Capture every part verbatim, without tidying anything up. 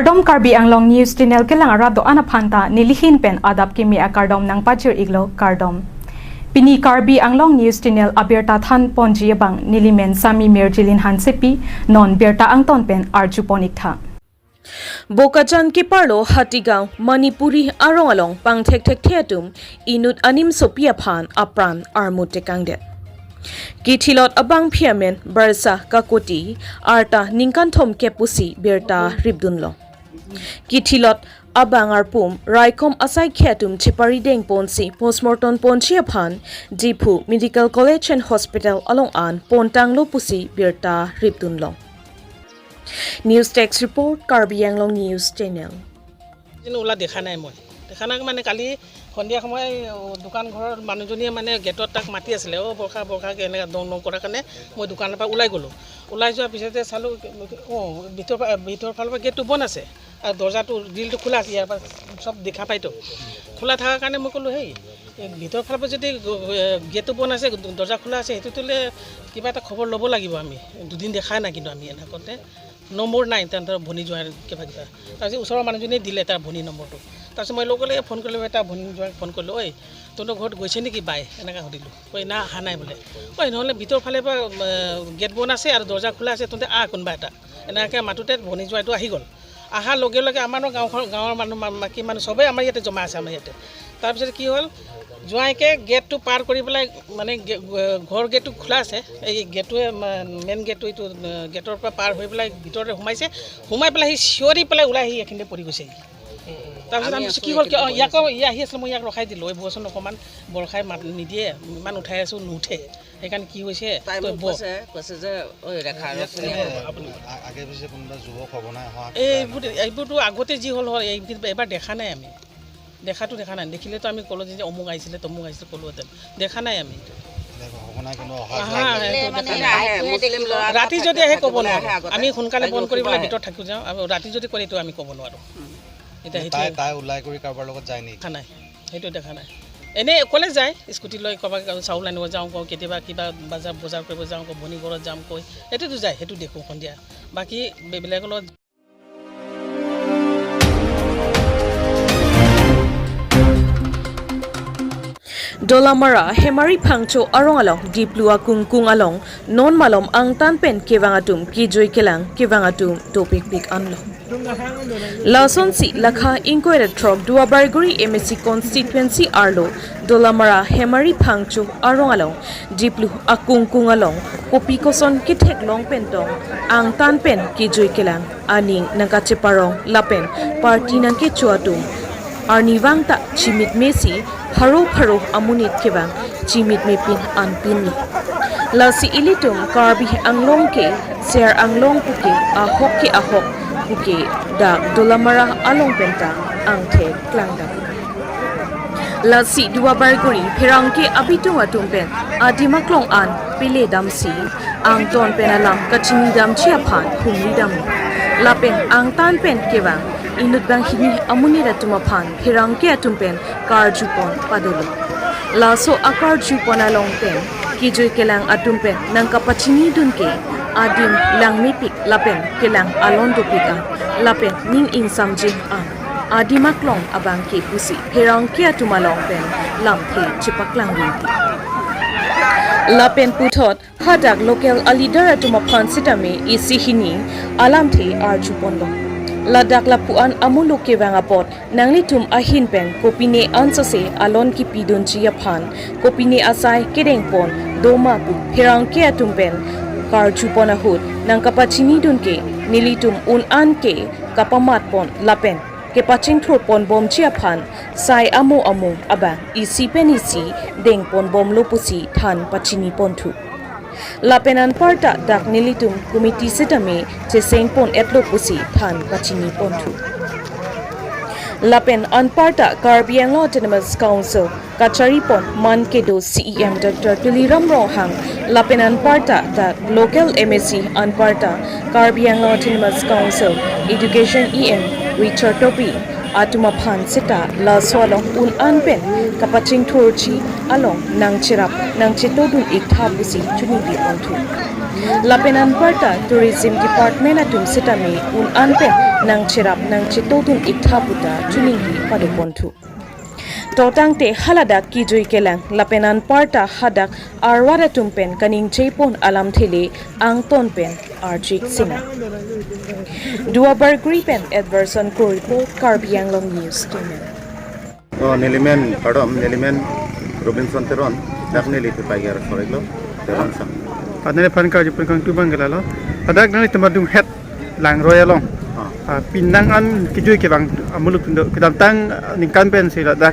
Kardom, Karbi Anglong News Channel kelang arat do-an aphan ta nelihin pen adap kimi akardom nangpajir iklo, kardom. Pini Karbi Anglong News Channel abirta than ponji abang nelimen Sami Mirjilin Hansepi, non birta angton pen arju pon iktha. Bokajan keparlo Hatigaon Manipuri arong along pangthekthekthe atum inut animsopi aphan apran armu tekangdet. Kithilot abangpi amen Barsa Kakoti, arta ningkan thomkep pusi birta ripdunlo. Kithilot abang arpum raikom asaikhi atum chepari dengponsi postmortem ponji aphan Diphu Medical College and Hospital along an pontanglo pusi birta ripdunlo. News Desk Report, Karbi Anglong News Channel. কিন্তু ওলা দেখা নাই মই। দেখা নাই মানে কালি সন্ধিয়া সময়, অ, দোকান ঘৰৰ মানুহজনীয়ে মানে গেটত তাক মাতি আছিলে, "অ, বৰ্ষা, বৰ্ষা," এনেকুৱা দং দং কৰাৰ কাৰণে মই দোকানৰ পৰা ওলাই গ'লোঁ। ওলাই যোৱাৰ পিছতে চালোঁ, অ, ভিতৰ পৰা, ভিতৰ ফালৰ পৰা গেটটো বন্ধ আছে আৰু দৰ্জাটো, গ্ৰিলটো খোলা আছে, ইয়াৰ পৰা চব দেখা পাইতো। খোলা থকাৰ কাৰণে মই ক'লোঁ, "হেই, এই ভিতৰ ফালৰ পৰা যদি, এ, গেটটো বন্ধ আছে, দৰ্জা খোলা আছে, সেইটোতো কিবা এটা খবৰ ল'ব লাগিব আমি, দুদিন দেখাই নাই কিন্তু আমি," এনেকুৱাতে নম্বৰ নাই, তাহাঁতৰ ভনী জোঁৱাইৰ কিবা কিবা। তাৰপিছত ওচৰৰ মানুহজনীয়ে দিলে তাৰ ভনী নম্বৰটো। তাৰপিছত মই লগে লগে ফোন কৰিলোঁ, তাৰ ভনী জোঁৱাইক ফোন কৰিলোঁ, "ঐ, তহঁতৰ ঘৰত গৈছে নেকি বাই?" এনেকৈ সুধিলোঁ। "ঐ, না, অহা নাই," বোলে। "ঐ, নহ'লে ভিতৰ ফালে পৰা, এ, গেট বন্ধ আছে আৰু দৰ্জা খোলা আছে, তহঁতে আহ কোনোবা এটা।" এনেকৈ মাতোঁতে ভনী জোঁৱাইটো আহি গ'ল। অহাৰ লগে লগে আমাৰো গাঁওখন, গাঁৱৰ মানুহ, মা-, বাকী মানুহ সবেই আমাৰ ইয়াতে জমা আছে, আমাৰ ইয়াতে। তাৰপিছত কি হ'ল, জোঁৱাইকে গেটটো পাৰ কৰি পেলাই, মানে, গে-, ঘৰ গেটটো খোলা আছে, এই গেটটোৱে, মা-, মেইন গেটটো, এইটো, আ, গেটৰ পৰা পাৰ হৈ পেলাই ভিতৰতে সোমাইছে। সোমাই পেলাই সি চিঞৰি পেলাই ওলাই আহি এইখিনিতে পৰি গৈছেহি। তাৰপিছত আমি আমি ভাবিছোঁ, কি হ'ল, কিয়, ইয়াকো, ই আহি আছিলে, মই ইয়াক ৰখাই দিলোঁ, "এই বহচোন অকণমান, বৰ্ষাই মাত নিদিয়ে, ইমান উঠাই আছোঁ, নুঠে।" সেইকাৰণে কি হৈছে? তাই তই মোক বহ। কৈছে, কৈছে যে, "ঐ, ৰেখা, ইয়াত ৰচোন।" এনে আপুনি আ-, আগে পিছে কোনোবা যুৱক হ'ব নাই, অহা কিবা এইবোৰ, এনেকুৱা? এইবোৰতো আগতে যি হ'ল, হ'ল, এই-, এইবাৰ দেখা নাই আমি। দেখাতো দেখা নাই। দেখিলেতো আমি ক'লো যে অমুক আহিছিলে, তমুক আহিছিলে, ক'লোহেঁতেন। দেখা নাই আমি। মানে হ'ব নাই, কোনো অহা আহা, যোৱা নাই। এইটো মানে দেখা নাই। আহে, মুছলিম ল'ৰা ৰাতি যদি আহে, থাকিবলৈ ক'ব নোৱাৰো। আহে আগতে। আমি সোনকালে তাই বন্ধ কৰি পেলাই কিবা ভিতৰত থাকি যাওঁ। আৰু ৰাতি যদি কৰে, এইটো আমি ক'ব নোৱাৰো। উম। এতিয়া মানে তাই, সেইটোৱে। তাই ওলাই কৰি কাৰোবাৰ লগত যায় নেকি? দেখা নাই। সেইটো দেখা নাই। এনেই অকলে যায়, স্কুটি লৈ ক'ৰবাত চাউল আনিব যাওঁ কওঁ, কেতিয়াবা কিবা বজাৰ, বজাৰ কৰিব যাওঁ কওঁ, ভনী ঘৰত যাম কৈ, সেইটোতো যায়, সেইটো দেখোঁ সন্ধিয়া। বাকী বে-, বেলেগৰ লগত Dolamara Hemari Phangcho arong along Diplu akungkung along non malom angtan pen kevang atum kejui kelang, kevang atum dopikpik anlo. Lasonsi lakha ingkoi ra throk Duarbagori M A C constituency arlo Dolamara Hemari Phangcho arong along Diplu akungkung along kopi koson ketheklong pen tong angtan pen kejui kelang aning nangkacheparong lapen party nangkecho atum arnivang ta chimit mesi pharo pharo amonit kevang chimit mepin anpinlo. Lasi ilitum Karbi Anglong ke ser Anglong puke ahok ke ahok puke dak Dolamara along pen ta angthek klangdam. Lasi Duarbagori pherangke abitung atum pen adim aklong an pele damsi angton pen alam kachinidamji aphan humri dam. Lapen angtan pen kevang inut banghini amonit atum aphan pherangke atum pen karjupon padolo. Laso akarjupon along pen kejui kelang atum pen nangkapachinidun ke adim langmepik lapen kelang alon dopik an lapen ning ingsamjin an adim aklong abang ke pusi pherangke atum along pen lamthe chepaklang rinti. Lapen puthot hadak local aleader atum aphan sitame isi hini alamthe arjuponlo. Ladak lapu-an amuluk kevang apot nanglitum ahin pen kopine ansose alon kipidunji aphan, kopine asai kedengpon doma pu pherangke atum pen karjupon ahut nangkapachinidun ke nelitum un-an ke kapamatpon lapen kepachingthurponbomji aphan sai amo amo abang isi pen isi dengponbomlo pusi than pachiniponthu. Lapen anparta dak nelitum committee sitame chesengpon-etlo pusi than pachiniponthu. Lapen anparta Karbi Anglong Autonomous Council kacharipon man kedo C E M Doctor Tuliram Ronghang lapen anparta dak local M A C anparta Karbi Anglong Autonomous Council Education E M Richard Tokbi atum aphan seta laso along un-an pen kapachingthurji along nangcherap nangchetodun iktha pusi chinibiponthu. Lapen anparta Tourism Department atum sitame un-an pen nangcherap nangchetodun iktha puta chiningri padoponthu. To tangte haladak kijui kelang lapen anparta hadak arwar atum pen kaningjepon alamthe le angton pen arjik sina. Duar Bagori pen Edverson Kro report, Karbi Anglong News Team. Oh, neli men, pardon, neli men Robinson Teron, dak neli tu pagar sorry lo, Teron sang. Pada neliphan karju pen kangtubang ke lalo. Pada nanglitum adung het langroi along. Ah. Ah, pinang an kijui kevang amuluk tundo kedamtang, ah, ningkan pensi ladak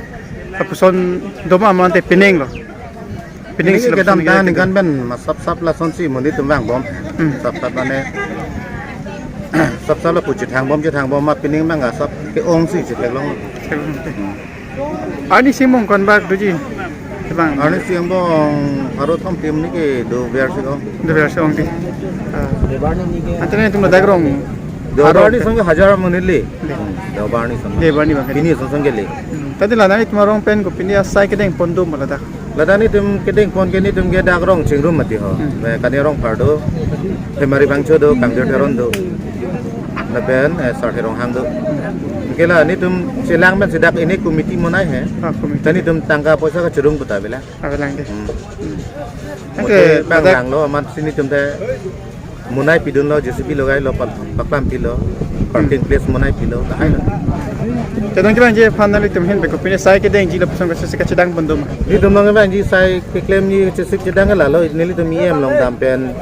lapuson doma amante pining lo. Pining. Pining si lapuson kedamtang kijui ningkan pen ma sapsap lasonsi monit atum vangbom. Hmm. Sapsap mane sapsap lapu chithangbom chithangbom ma pining ma asap ke-ongsi chithek long. Hmm. Arni si mong konbak doji? Bang. Arni si angbong aro thom tim ni ke dover si ong. Dover si ong ti. Ah. Ante netum ladak rong. Dover ni song hajar monit le. Le. Dover ni song. Dover ni bang. Pini song song ke le. Hmm. Tadi la nanglitum arong pen ko pini asai kedengpon doma ladak? Ladak netum kedengpon ke netum ke dak rong chingrum mati ho. Hmm. Be kani rong par do. Hemari Bangcho do, Kangjor Teron do. Lapen, eh, Sarthe Ronghang do. Ke la netum chelang pen si dak ini committee monai he. Ah, committee. Tani netum tangka poisa kachirung puta bela. Avelang de. Hmm. Oke, oke, bang ladak lang lo, amat si netum te monai pidun lo, J C B logai lo, pak-, paklam pilo, parking place monai pilo, lahai lo. Te nangkevangji aphan nanglitum ahin beko pini sai kedengji lapuson kachesik kachedangpon doma? Netum nangkevangji sai keklemji chesik chedang lalo, nelitum E M along dam pen,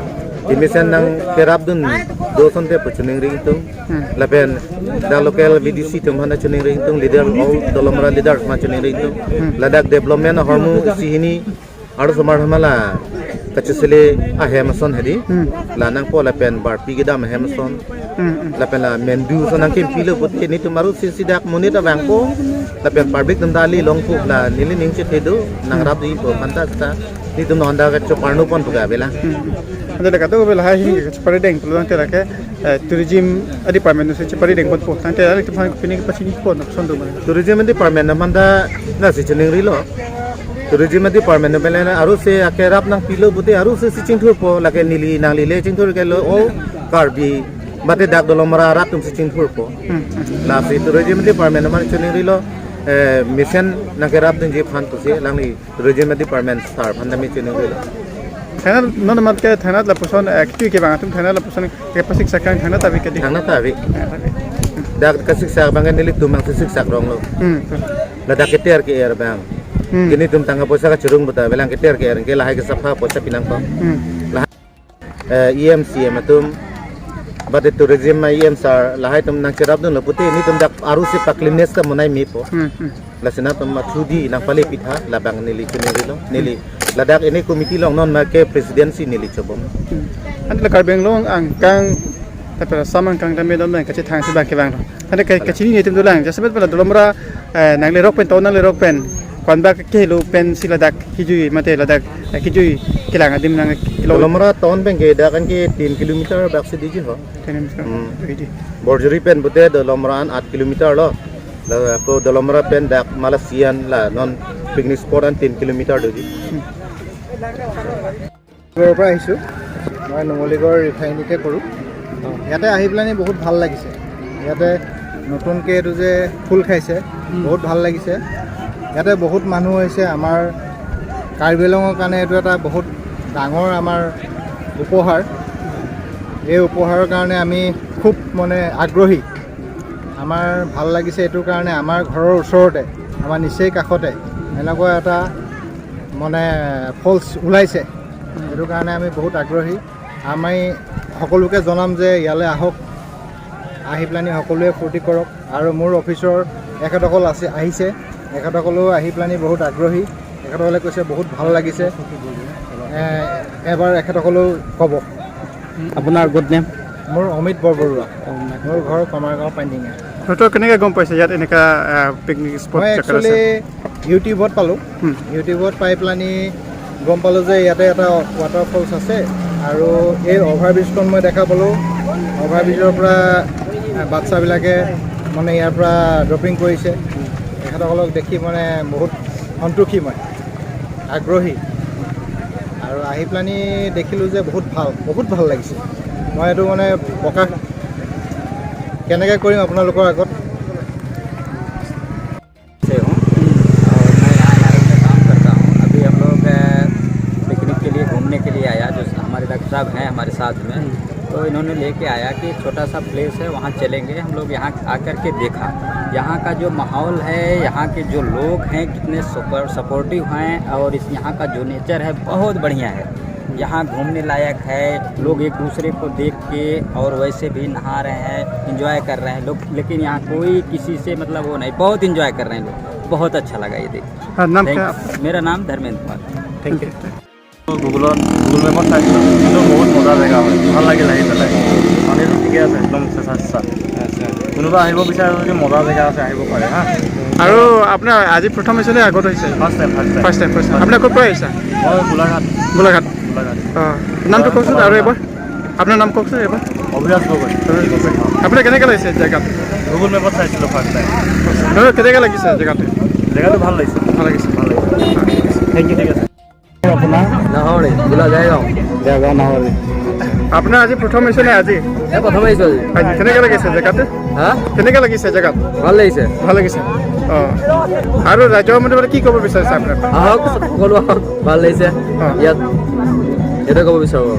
kemesen nangkerapdun do asonte pu chiningri ingtung. Hmm. Lapen dak local V D C atum aphan chiningri ingtung, leader, all Dolamara leaders aphan chiningri ingtung. Hmm. Ladak development ahormu isi hini arlosomar atum la kachesele ahem ason hedi. Hmm. La nangpo lapen barpi kedam ahem ason. Hmm, hmm. Lapen la mendu ason nangkempilo puti netum aru si si dak monit abang ko. Lapen public atum ta ali longpo la neli ning chethe do nangrapji pu aphan ta seta netum non dak kachoparnopon pu ke bela. Hmm. Ante dak kado bela hai hi chepari deng pulo tangte lake, eh, tourism a-department si chepari dengponpo. Tangte nanglitum aphan pini kepachinipon ason doma? Tourism department atum aphan ta lasi chiningrilo. Tourism department pen le aru si akerap nangpilo puti aru si si chingthurpo, lake neli nangli le chingthur ke lo, o Karbi mate dak Dolamara arat atum si chingthurpo. Hmm. Lasi tourism department atum aphan chiningrilo, eh, mesen nangkerapdunji aphan pusi alangli tourism department sir aphan ta me chiningrilo. Thangnat non amat ke thangnat lapuson, eh, kechui kevang atum thangnat lapuson kepasik sakang thangnat ave ke di? Thangnat ave. Thangnat ave. Dak kasiksak abang ke nelitum abang si siksak rong lo. Hmm. Ladak keter ke-er abang. Hmm. Ke netum tangka poisa kachirung puta avelang keter ke-er ke lahai ke sapha poisa pinangpo. Hmm. Lahai, eh, E M C M atum, bate tourism E M sir, lahai atum nangcherapdunlo puti netum dak aru si pa cleanliness ta monai mepo. Hmm, hmm. Lasi nangtum athudi nangpale pitha labang neli chiningrilo. Neli ladak ini committee along non ma ke presidency neli chobom. Hmm. Ante la Karbi Anglong angkang, tapi la sam angkang tame dam dam kachethang si bang kevang lo. Ante ka-, kachini netum dolang. Jasemet pen la Dolamara, eh, nanglerok pen, to nanglerok pen. Konbak kehelo pensi ladak kijui mate ladak, eh, kijui kelang adim nangkelo? Dolamara town pen ke dak anke tin kilometer bak si diji ho. Ten kilometer. Hmm. Diji. Borjuri pen pute Dolamara an aat kilometer lo. La, ako Dolamara pen dak Malasian la non picnic spot an tin kilometer doji. Hmm. পৰা আহিছোঁ। মই নুমলীগড় ৰিফাইনেৰীতে কৰোঁ। ইয়াতে আহি পেলানি বহুত ভাল লাগিছে। ইয়াতে নতুনকৈ এইটো যে ফুল খাইছে, উম। বহুত ভাল লাগিছে। ইয়াতে বহুত মানুহ হৈছে। আমাৰ কাৰ্বি আংলঙৰ কাৰণে এইটো এটা বহুত ডাঙৰ আমাৰ উপহাৰ। এই উপহাৰৰ কাৰণে আমি খুব মানে আগ্ৰহী। আমাৰ ভাল লাগিছে এইটো কাৰণে আমাৰ ঘৰৰ ওচৰতে, আমাৰ নিচেই কাষতে এনেকুৱা এটা মানে ফলছ ওলাইছে। সেইটো কাৰণে আমি বহুত আগ্ৰহী। আমি সকলোকে জনাম যে ইয়ালৈ আহক, আহি পেলানি সকলোৱে ফূৰ্তি কৰক। আৰু মোৰ অফিচৰ এখেতসকল আছে, আহিছে, এখেতসকলেও আহি পেলানি বহুত আগ্ৰহী। এখেতসকলে কৈছে বহুত ভাল লাগিছে। এ, এবাৰ এখেতসকলেও ক'ব। আপোনাৰ গুড নেম? মোৰ অমিত বৰবৰুৱা। অমিত। মোৰ ঘৰ কমাৰগাঁও পাইনিঙা। তই কেনেকৈ গম পাইছে ইয়াত এনেকা, আহ, পিকনিক স্পট মই জেগা আছে? একচুৱেলি ইউটিউবত পালোঁ। হুম। ইউটিউবত পাই পেলানি গম পালোঁ যে ইয়াতে এটা ৱাটাৰফলছ আছে আৰু এই অভাৰব্ৰিজখন মই দেখা পালোঁ। অভাৰব্ৰিজৰ পৰা, আহ, বাচ্চাবিলাকে মানে ইয়াৰ পৰা ড্ৰপিং কৰিছে। তেখেতসকলক দেখি মানে বহুত সন্তোষী মই, আগ্ৰহী। আৰু আহি পেলানি দেখিলোঁ যে বহুত ভাল, বহুত ভাল লাগিছে। মই এইটো মানে প্ৰকাশ কেনেকে কৰিম আপোনালোকৰ আগত। से हूँ और मैं यहाँ एनआरएल में काम करता हूँ। अभी हम लोग, अ, पिकनिक के लिए, घूमने के लिए आया, जो हमारे डॉक्टर साहब हैं हमारे साथ में, हम्म। तो इन्होंने लेके आया कि एक छोटा सा प्लेस है, वहाँ चलेंगे। हम लोग यहाँ आकर के देखा, यहाँ का जो माहौल है, यहाँ के जो लोग हैं, कितने सुपर सपोर्टिव हैं और इस यहाँ का जो नेचर है, बहुत बढ़िया है। यहाँ घूमने लायक है, लोग एक दूसरे को देख के और वैसे भी नहा रहे हैं, एंजॉय कर रहे हैं लोग, लेकिन यहाँ कोई किसी से मतलब वो नहीं, बहुत एंजॉय कर रहे हैं लोग, बहुत अच्छा लगा ये देख। हाँ, नाम क्या? थैंक्स। मेरा नाम धर्मेंद्र कुमार। Thank you. গুগলত, গুগল মেপত চাইছিলোঁ, কিন্তু বহুত মজা জেগা হয়, ভাল লাগিল আহি পেলাই। পানীটো ঠিকে আছে, একদম চেঁচা চেঁচা। আচ্ছা। কোনোবা আহিব বিচাৰে যদি মজা জেগা আছে, আহিব পাৰে হা। আৰু আপোনাৰ আজি প্ৰথম হৈছে নে আগত হৈছে? First time, first time. First time, first time. আপোনাৰ ক'ৰ পৰা আহিছে? মই গোলাঘাট। গোলাঘাট। গোলাঘাট। অ, নামটো কওকচোন আৰু এবাৰ। আপোনাৰ নাম কওকচোন এবাৰ। অভিৰাজ গগৈ। অভিৰাজ গগৈ। আপোনাৰ কেনেকে লাগিছে জেগাটো? গুগল মেপত চাইছিলোঁ ফাৰ্ষ্ট টাইম। নহয়, কেনেকে লাগিছে জেগাটো? জেগাটো ভাল লাগিছে। ভাল লাগিছে। ভাল লাগিছে। Thank you. ঠিক আছে। আপোনাৰ? নাহৰনি, গোলাঘাট দেৰগাঁও। দেৰগাঁও নাহৰনি। আপোনাৰ আজি প্ৰথম হৈছে নে আজি? এই প্ৰথম আহিছোঁ আজি। আজি কেনেকে লাগিছে জেগাটো? হা? কেনেকে লাগিছে জেগাত? ভাল লাগিছে। ভাল লাগিছে। অ। আৰু ৰাইজৰ মতে মানে কি ক'ব বিচাৰিছে আপোনাৰ? আহক, সকলো আহক, ভাল লাগিছে। অ। ইয়াত এইটোৱে ক'ব বিচাৰোঁ।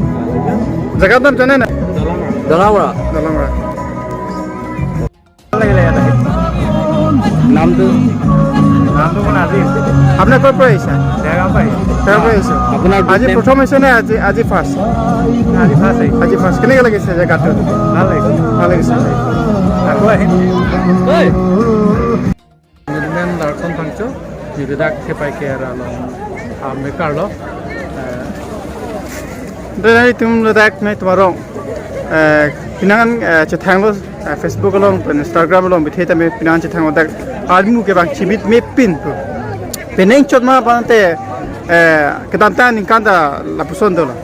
জেগাৰ নাম জানে নাই? দলংৰা। দলংৰা। ভাল লাগিলে ইয়াত আহি। নামটো? নামটো মোৰ নাজিৰ। আপোনাৰ ক'ৰ পৰা আহিছে? দেৰগাঁৱৰ পৰা আহিছোঁ। দেৰগাঁৱৰ পৰা আহিছে। আপোনাৰ আজি প্ৰথম হৈছে নে আজি, আজি ফাৰ্ষ্ট? আজি ফাৰ্ষ্ট আহিছোঁ। আজি ফাৰ্ষ্ট। কেনেকে লাগিছে জেগাটো? ভাল লাগিছে। ভাল লাগিছে। আকৌ আহিম। Nilmen Larson Phangcho, neli dak thepai ke arlo, ah, mekar lo. Eh, Dai, itum ladak nai tumarong. Eh, pinangan, eh, chethanglo, eh, Facebook along, pen Instagram along, bithe tame pinangan chethanglo dak. Armu ke bang chimit mepin pu. Penang chot ma bang te, eh, kedamtang ningkan ta lapuson dolo.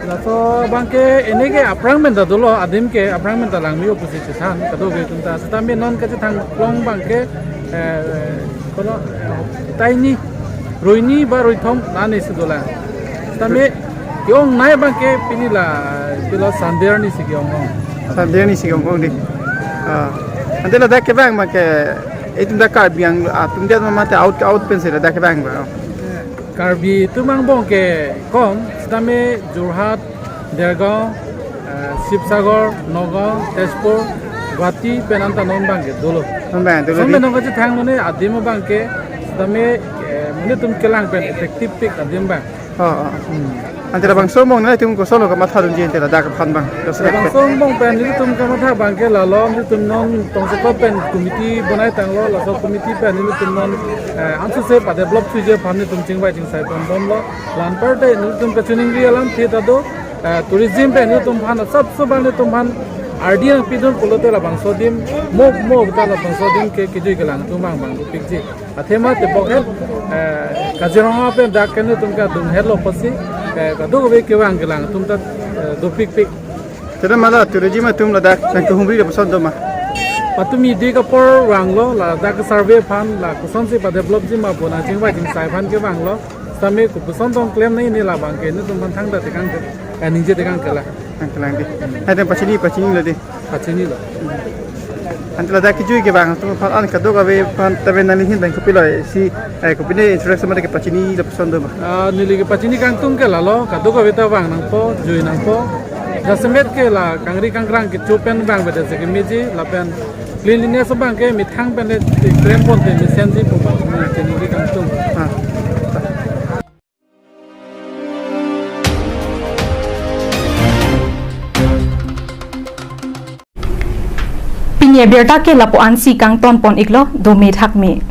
Laso bang ke ene ke aphrang pen ta dolo, adim ke aphrang pen ta langme-o pusi chethan, kadokave atum ta. Setame non kachethang long bang ke, eh, kono, eh, taini, roini ba roithom nane si dolang. Setame ke-ongnei bang ke pini la, pilo Sunday arni si ke-ong-ong. Sunday arni si ke-ong-ong dei. Ah. Ante ladak ke bang bang ke, itum dak Karbi Anglong atum dia mate out, out pen si ladak ke bang bang. Karbi atum angbong ke kom, setame Jorhat, Dergaon, eh, Sibsagar, Nagaon, Tezpur, Guwahati pen anta non bang ke dolo. Non bang dolo. Som dei. Pen non kachethang non adim bang ke, setame, eh, monit atum kelang pen effective pik adim bang. Oh, oh. Hmm. Ante labangso angbong nai itum kosonlo kamatha dunji ante ladak aphan bang. Labangso angbong pen nelitum kamatha bang ke lalo, nelitum non tongsekot pen committee bonai tanglo, laso committee pen nelitum non, eh, ansose padevelop suji aphan nelitum chingvai chingsai pon bomlo. La anpar te nelitum kachiningri alam thit ado, eh, tourism pen nelitum aphan asapso bang nelitum aphan ardi nangpidun pulote labangso adim, mo mo ta labangso adim ke kejui kelang atum bang bang dopikji. Athema tebok het, eh, Kaziranga pen dak ke nelitum kadung hetlo pusi, eh, kadokave kevang kelang atum ta, eh, dopikpik. Tada mala tourism atum ladak nangkehumri lapuson do ma? Patumi dei ke apor vanglo, ladak survey aphan, la kosonsi padevelopji ma pu nangchingvai chingsai aphan kevanglo. Setame kopuson tong klem nai ne labang ke nelitum aphan thangta tekang ke, eh, ningje tekang kelang. Nang kelang dei. Hai dei pachinilo, pachinilo dei. Pachinilo. Ante ladak kejui kevang atum aphan an kadokave aphan tame nangli ahin bang kopilo si, eh, kopine introduction mate kepachini lapuson do ma? Ah, neli kepachini kangtung ke lalo, kadokave ta vang nangpo, jui nangpo. Jasemet ke la kangri kangkrang kecho pen vangbedetsi kemeji, lapen cleanliness bang ke methang pen le klem ponte mesenji pu bang neli kangtung. Ah. Pini abirta ke lapu-ansi kangton pon iklo, dome thakme.